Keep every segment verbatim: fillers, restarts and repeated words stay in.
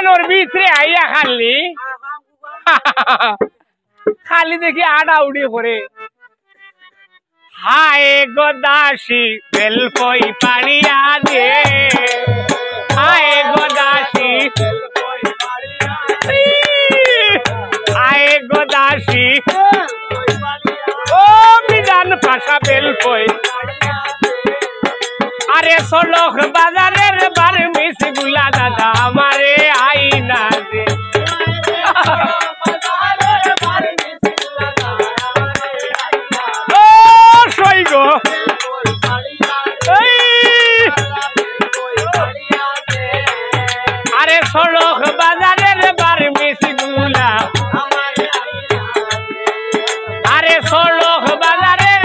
তোর ভিতরে আইয়া খালি, খালি দেখি আড়াউড়ি করে। হায় গো দাসী, বেলফই পাড়িয়া দে। হায় গো দাসী, হায় গো দাসী, ও মিজান পাশা বেলফই। আরে সড়ক বাজারের বার্মিস গুলা দাদা আমারে আইনা দে। ও সই গো। এই। আরে সড়ক বাজারের বার্মিস গুলা। আরে সড়ক বাজারের।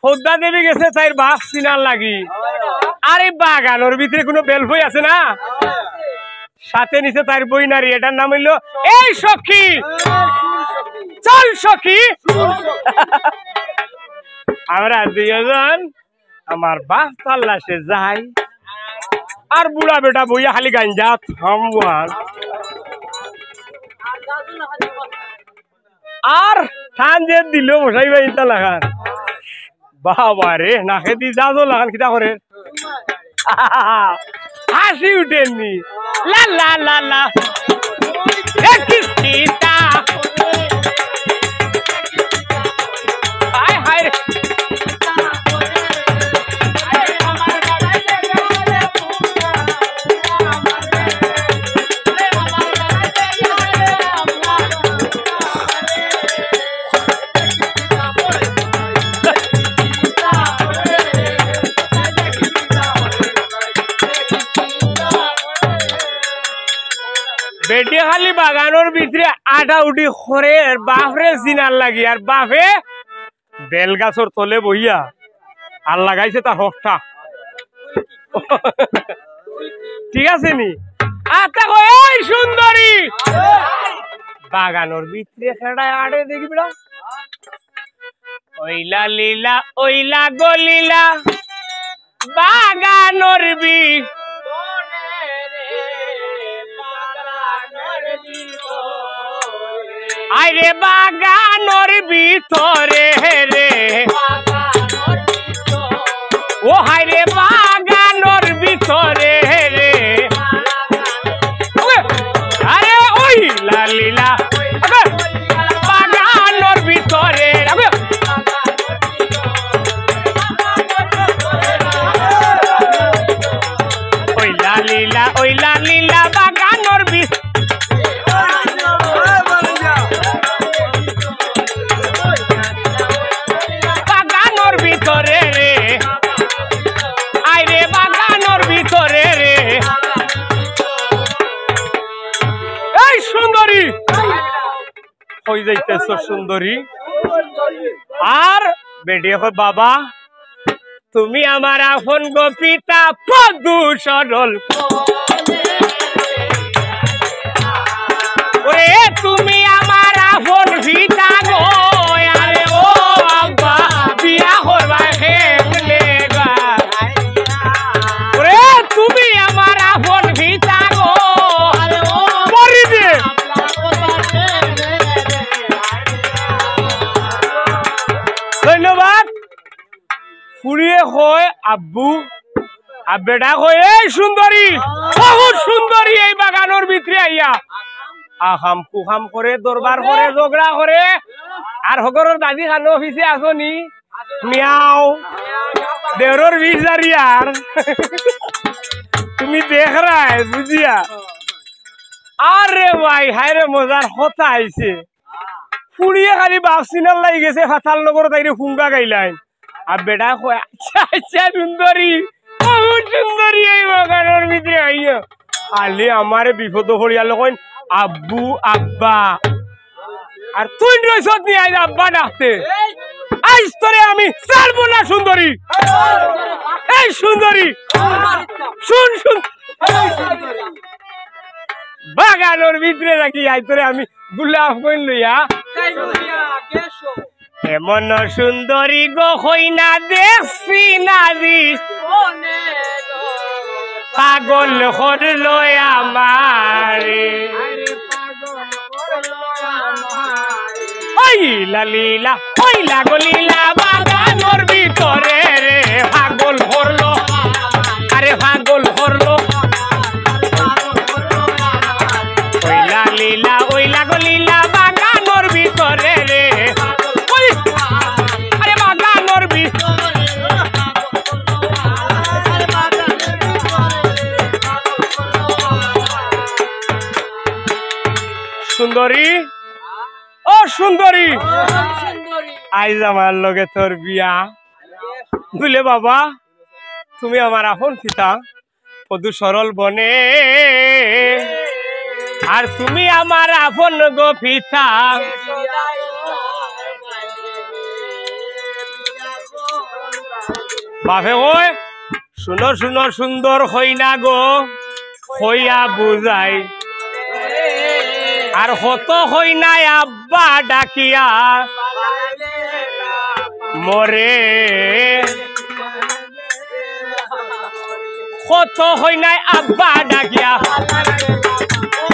পদ্মা দেবী গেছে তাইর বাফ চিনার লাগি। আরে বাগানর ভিতরে কোনো বেলফই আছে না? সাথে নিছে তাইর বইনারি, এটার নাম অইলো এই সখী, চল সখী। আমরা দুইজন আমার বাফ তাল্লাশে যাই, আর বুড়া বেটা বইয়া খালি গাঞ্জা থামবো আর। আর টান যে দিল মশাই ভাই, ইতা লাগান। বাবা রে, নাকে দি যা যা লাগান, কিতা করে? হাসি উঠেনি। লা লা লা লা। এ কিস্তিটা। হায় হায় রে। বেটি খালি বাগানর ভিতরে আটা উটি করে, এর বাফরে চিনার লাগি, আর বাফে বেল গাছর তলে বইয়া আর লাগাইছে তার হকটা। ঠিক আছে নি? আতা কই, এই সুন্দরী, বাগানর ভিতরে খেড়ায় আড়ে দেখি বেড়া। ওইলা লীলা, ওইলা গো লীলা, বাগানর বি-, আরে বাগানর ভিতরে রে, ও হায় রে বাগানর ভিতরে রে। আরে ওই লালিলা, আরে বাগানর ভিতরে, আরে ওই লালিলা, ওই লালিলা বাগানর ভিতরে। বাগানর ভিতরে রে, আয় রে বাগানর ভিতরে রে। এই সুন্দরী, কই যাইতেছ সুন্দরী? আর বেটিয়ে কয়, বাবা, তুমি আমার আপন গো পিতা পদু সরল। ওরে তুমি আমার আপন পিতা গো, আরে ও আব্বা, বিয়া করবা কেমনে গা? ওরে তুমি আমার আপন পিতা গো, আরে ও মরি দে। ধন্যবাদ। ফুড়িয়ে কয় আব্বু, আর বেটা কয় এই সুন্দরী, বহুত সুন্দরী এই বাগানর ভিতরে আইয়া আহাম কুহাম করে, দরবার করে, ঝগড়া করে। আর হগরর দাদি খানো অফিসে আসো নি? মিয়াও। দেওরর বিষ জারি আর। তুমি দেখরায় বুঝিয়া। আরে ভাই, হায় রে মজার কথা আইছে। ফুড়িয়ে খালি বাফ চিনার লাগি গেছে, ফাতাল নগর তাইরে ফুঙ্গা গাইলাইন। আর বেটা কয়, আচ্ছা, আচ্ছা, সুন্দরী, বহুত সুন্দরী এই বাগানর ভিতরে আইয়া। খালি আমারে বিপদ পড়িয়া লকইন, আব্বু, আব্বা। আর তুই রইছত নি আইজ আব্বা ডাকতে। আইজ তোরে আমি ছাড়বো না সুন্দরী। এই সুন্দরী, শুন, শুন। বাগানর ভিতরে রাখি আই তোরে আমি গোলাপ কইন লইয়া। এমন সুন্দরী গো কইনা দেখছি না রে, পাগল করলো আমারে। ওই লালিলা, ওই লাগলিলা বাগানর ভিতরে রে, পাগল করলো। আরে পাগল করলো। ওই লালিলা, ওই লাগলিলা বাগানর ভিতরে রে। ওই, আরে বাগানর ভিতরে। সুন্দরী, ও সুন্দরী, আইজ আমার লগে তোর বিয়া। বুলে, বাবা, তুমি আমার আপন পিতা, পদু সরল বনে, আর তুমি আমার আপন গো পিতা। বাপে কয়, শুনো, শুনো, সুন্দর কইনা গো, কইয়া বুঝাই। আর কত কইনায় আব্বা ডাকিয়া মরে। কত কইনায় আব্বা ডাকিয়া।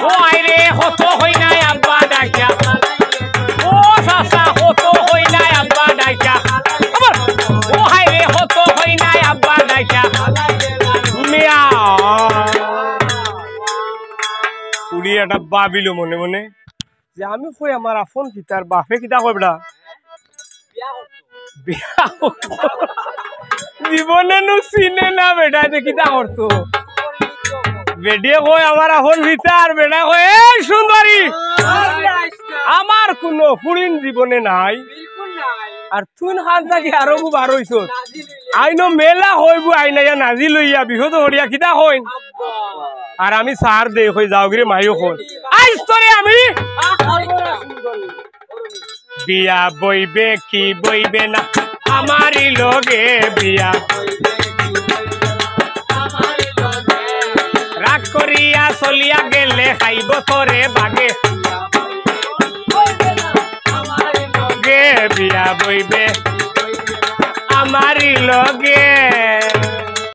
ও আইরে, কত কইনায় আব্বা ডাকিয়া। ও চাচা, কত কইনায় আব্বা ডাকিয়া। আবার, ও হায়রে, কত কইনায় আব্বা ডাকিয়া। মিয়া। ফুড়ি এটা ভাবিল মনে মনে যে আমি কই আমার আপন পিতার বাপে কিতা কয় বেটা? বিয়া করতো। জীবনে নু চিনে না বেটা, যে কিতা করতো? বেটিয়ে কয় আমার আপন পিতা, আর বেটা কয়, এই সুন্দরী, আমার কোনো ফুড়িন জীবনে নাই। আর তুই খান থাকি আরো বু বার হইছ। আইনো মেলা কইবু, আইনা ইয়া নাজি লইয়া বিহত হরিয়া কিতা কইন? আর আমি সার দে কই যাও গিরে মাইও কইন। আইস তোরে আমি বিয়া বইবে কি বইবে না আমারই লগে বিয়া। রাগ করিয়া চলিয়া গেলে খাইব তোরে বাগে। গে বিয়া বইবে আমারই লগে।